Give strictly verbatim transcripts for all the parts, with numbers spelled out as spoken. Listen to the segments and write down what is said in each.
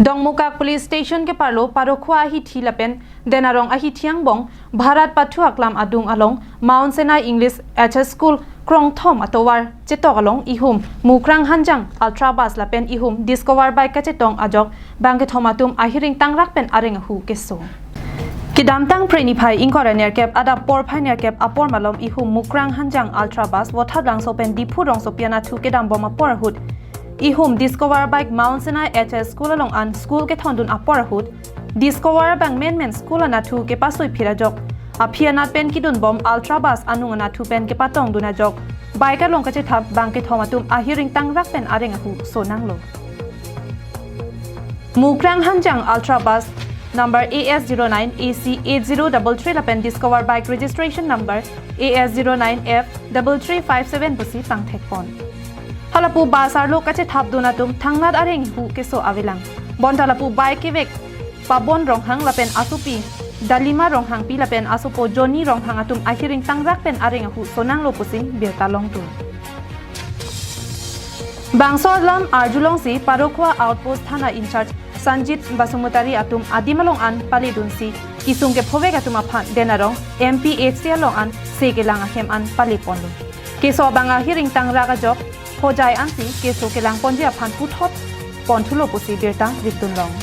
Dongmukak Police Station keparlo Parokhua ahithi lapen Denarong ahithi angbong Bharat Pathu Aklam adung along Mount Sinai English H S School krongthom atovar chetok along ihum Mukrang Hanjang Ultra Bus lapen ihum Discover Bike kachetong ajok bangkethom atum ahiring tangrak pen areng ahu keso. Kedamtang Phre niphai ingkoi ra nerkep adap porphai nerkep apor malom ihum Mukrang Hanjang Ultra Bus Vothatlangso pen Diphu rongsopi anatthu kedambom apor ahut ihum Discover Bike Mount Sinai H S School along an school kethondun apor ahut Discover abang menmen school anatthu kepasoi phir ajok aphi anat pen kedunbom Ultra Bus anung anatthu pen kepatongdun ajok bike along kachethap bangkethom atum ahiring tangrak pen areng ahu sonanglo. Mukrang Hanjang Ultra Bus number A S zero nine A C eight zero double three lapen Discover Bike registration number A S zero nine F double three five seven pusi pangthekpon. Halapu bus arlo kachethapdun atum thangnat areng ahu keso avelang. Bonta lapu bike kevek Pabon Ronghang lapen asopi Dalima Ronghangpi lapen asopo Johnny Ronghang atum ahiring tangrak pen areng ahu sonanglo pusi birta longdun. Bangso alam arjulongsi Parokhua Outpost Thana in-charge Sanjit Basumatary atum adim along an paledunsi kesung kephovek atum aphan Denarong M P H C along an se kelang ahem an paleponlo. Keso abang ahiring tangrak ajok hojai ansi keso kelangponji aphan puthot ponthulo pusi birta ripdunlong.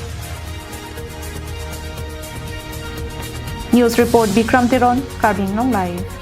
News report Bikram Teron, Karbi Anglong Live.